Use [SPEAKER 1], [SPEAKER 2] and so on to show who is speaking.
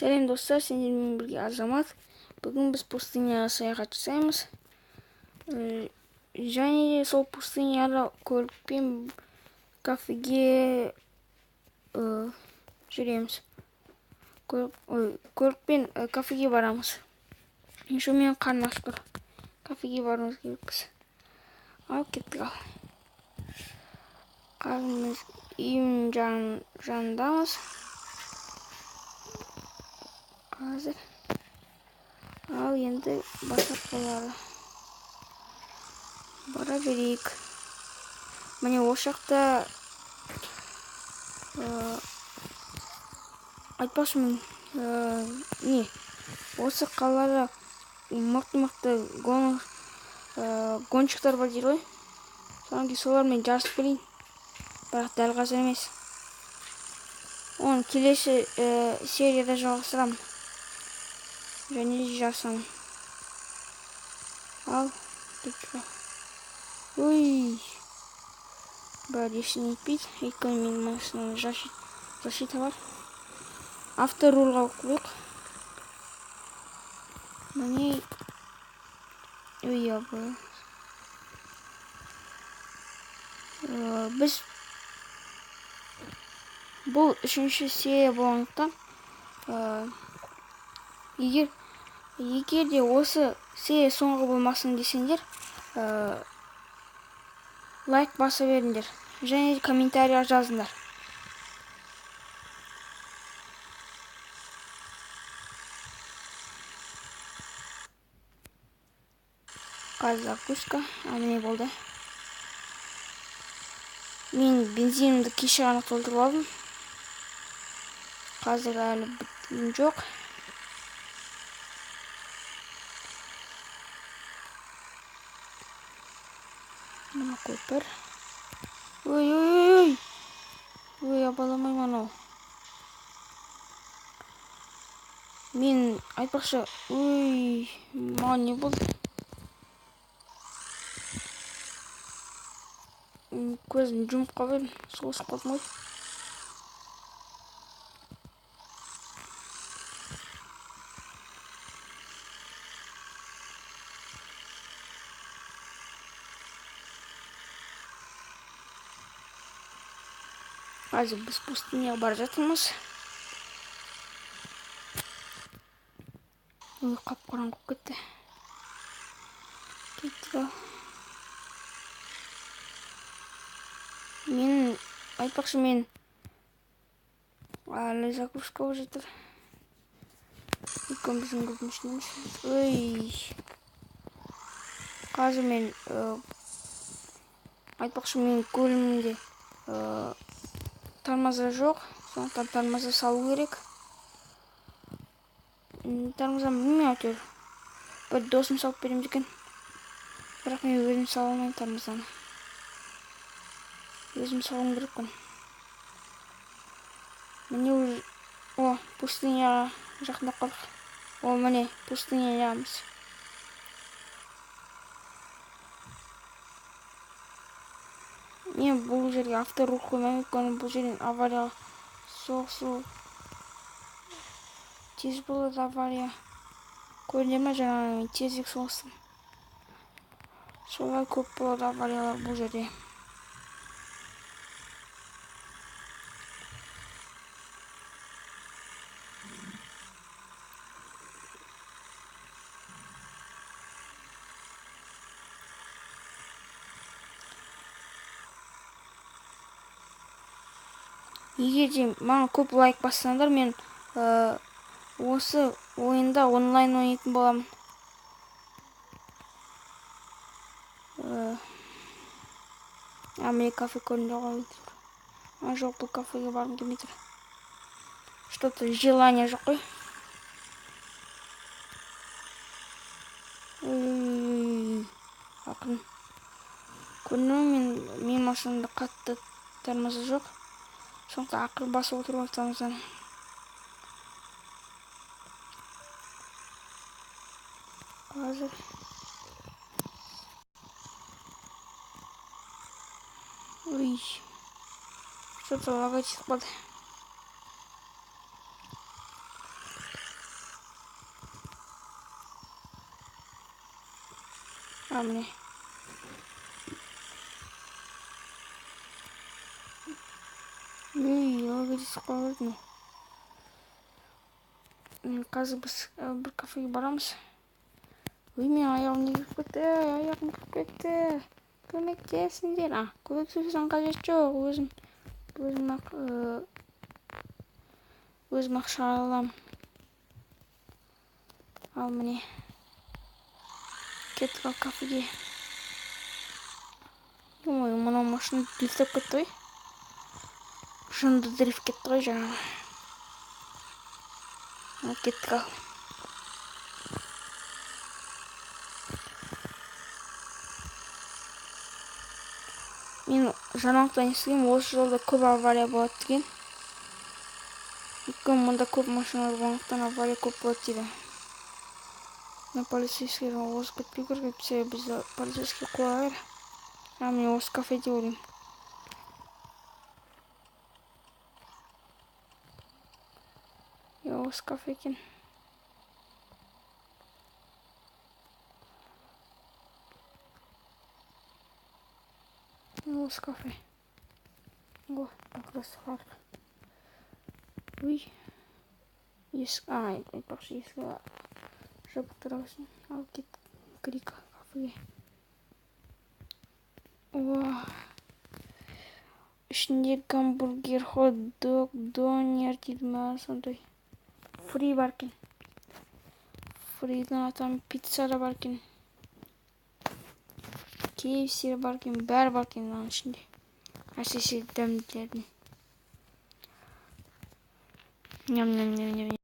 [SPEAKER 1] Сәлем достар, сендермен бірге Азамат. Бүгін біз пустыняға саяхат жасаймыз. Және де сол пустыняда көлікпен кафеге жүреміз. Көлікпен кафеге барамыз. Еще менің қарным ашып тұр. Кафеге баруымыз керекпіз. Ал кеттік ал. Қазір біз үйдің жанындамыз. Қазір. Ал енді басып болады. Бара берейік. Міне осы жақта айтпақшы мен, не осы қалада мықты-мықты гонщиктар бар дейді ғой. Содан кейін солармен жарысып келейін. Бірақ дәл қазір емес. Оны келесі серияда жалғастырамын. Және де жарысамын. Ал, кеттік. Ой. Бәрі ештеңе етпейді. Өйткені менің машинамда защита бар. Авторульға қойып қояйық. Міне. Ой, абы. Біз бұл үшінші серия болғандықтан, егер де осы серия соңғы болмасын десеңдер, лайк баса беріңдер және комментарий жазыңдар. Қазір загрузка. Міне болды. Мен бензинімді кеше ғана толтырып алдым. Қазір әлі біткен жоқ. Мына көпір. Ой, ой, ой. Ой, абаламаймын анау. Мен айтпақшы, ой, маған не болды? Көзім жұмып қалып едім, соғысып қалдым ғой. Қазір біз пустыняға бара жатырмыз. Ой, қап-қараңғы болып кетті. Кеттік ал. Мен айтпақшы, мен әлі загрузка болып жатыр. Өйткені біздің группаның ішіндеміз. Ой. Қазір мен, айтпақшы, мен көлігімде, тормоза жоқ, сондықтан тормоза салу керек. Тормоза білмеймін әйтеуір. Бір досым салып беремін деген. Бірақ мен өзім сала алмаймын тормозаны. Өзім салуым керекпін. Міне уже, о, пустыняға жақындап қалдық. О, міне пустынядамыз. Мен бұл жерге авторуль қоймаймын, өйткені бұл жерден авария соғысу тез болады авария. Көрдіңдер ме, жаңа мен тезірек соғыстым. Солай көп болады авариялар бұл жерде. Егер де маған көп лайк бассаңдар, мен осы ойында онлайн ойнайтын боламын. Міне кафе көрінді ғой. Жоқ, бұл кафеге барғым келмей тұр. Что-то желание жоқ қой. Ой, ақырын. Көрінді ме, мен машинамда қатты тормозы жоқ. Сондықтан ақырын басып отырып алсаңыздар. Қазір. Ой. Что-то лагать етіп қалды. А, міне. Ей, логотип қойып. Қазір біз бір кафеге барамыз. Ой, менің аяғым неге кіріп кетті? Аяғым кіріп кетті. Көмектесіңдер. А, көмектесудің қажеті жоқ. Өзім ақ шығара аламын. Ал міне. Кеттік ал кафеге. Ой, мынау машина дрифтеп кетті ғой. Жынды дрифт кетті ғой жаңағы. Ал кеттік ал. Мен жаңалықтан естігем, осы жолда көп авария болады деген. Өйткені мұнда көп машиналар болғандықтан авария көп болады дейді. Мына полицейскийлер озып кетпеу керек, әйтпесе бізді полицейский қуа береді. А, міне осы кафе деп ойлаймын. Иә, осы кафе екен. Осы кафе. О, как раз қарық. Үй. Есік, а, айтпақшы, есік жабық тұра берсін. Ал кет, кірейік кафеге. О, ішінде гамбургер, хот-дог, донер дейді ма, сондай. Фри бар екен. Фридің атам пицца да бар екен. KFC бар екен, бәрі бар екен мынаның ішінде. Әсіресе дәмділердің. Ням ням ням ням.